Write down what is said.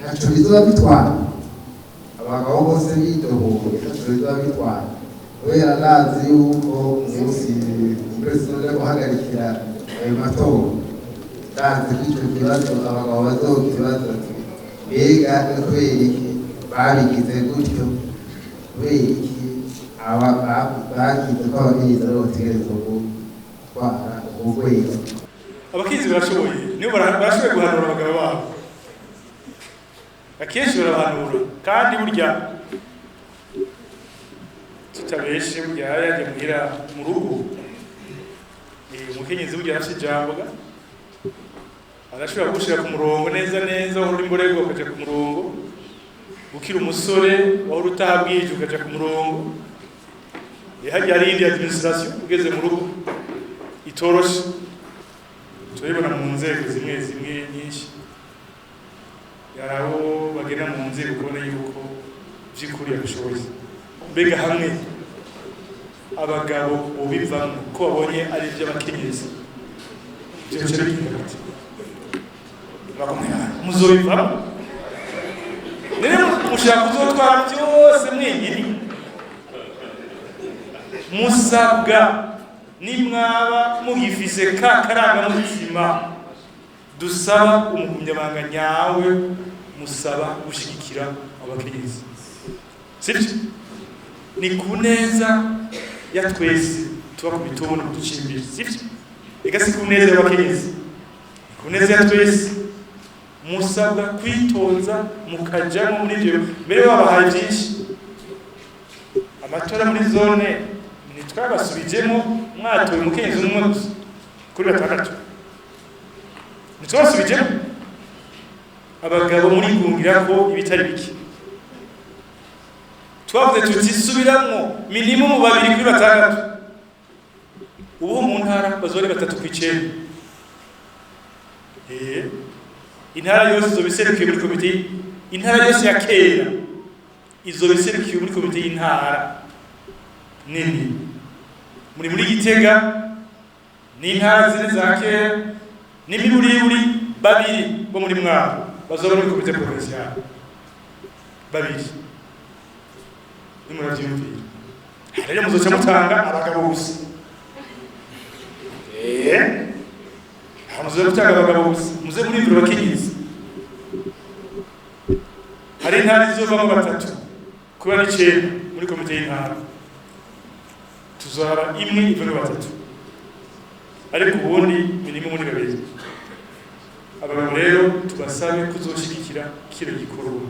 Ntaco bizoba bitwara, abagabo bose bidohoye, ntaco bizoba bitwara, kubera ndazi yuko umunsi perezida uja guhagarikira ayo matora, ndazi ko ico kibazo abagabo bazokibaza ati: "Mbega ni kubera iki babigize gutyo? Kubera iki aba bagize ko abakenyezi aribo bategerezwa gutwara ubwo rwego?" Abakenyezi barashoboye, nibo barashoboye guhanura abagabo babo. Akenshi barabahanura, kandi burya tutabeshe, burya yajya muhira mu rugo, umukenyezi burya arafise ijambo ga, arashobora kugushira ku murongo neza neza. Wahora uri imborerwa ukaja ku murongo, ukiri umusore wahora utaha bwije ukaja ku murongo. Harya hari iyindi administration ugeze mu rugo itoroshe. Turabibona mu nzego zimwe zimwe nyinshi, hari abo bagenda mu nzego ukabona yuko by'ukuri abishoboye. Mbega hamwe abagabo bobivamo ko babonye ari iby'abakenyezi, ibyo bice bigenda gute? Bakomera muzobivamo rero, mushaka kuzotwara byose mwenyine. Musabwa, nimwaba mugifise ka karangamutima dusaba umugumyabanga nyawe, musaba gushigikira abakenyezi, sibyo? Ni ku neza ya twese tuba ku mitumba no kuducimbira, sibyo? Ega si ku neza y'abakenyezi, ni ku neza ya twese. Musabwa kwitoza mukajamo muri ibyo. Mbere babahaye byinshi, amatora muri zone ntitwabasubijemo, mwatoye umukenyezi umwe gusa kuri batandatu, ntitwabasubijemo. Abagabo murigungira ko ibitari bike. Twavuze tuti: "Subiramwo minimum babiri kuri batandatu." Ubu mu ntara bazori 3 ku 9. Intara yose izoba iserukiye muri komite, intara yose ya kera izoba iserukiye muri komite y'intara nini. Muri Gitega n'intara zine za kera n'imiburiburi babiri bo muri Mwaro bazoba muri komite provinciale babiri. Nimuravyiyumvira rero, muzoca mutanga abagabo gusa. Aho muzoca mutanga abagabo gusa, muze muriyumvira abakenyezi. Hari intara izovamo batatu kuba n'icenda muri komite y'intara, tuzora imwe ivemo batatu, ariko ubundi minimum muri babiri. Abagabo rero tubasabe kuzoshigikira kino gikorwa.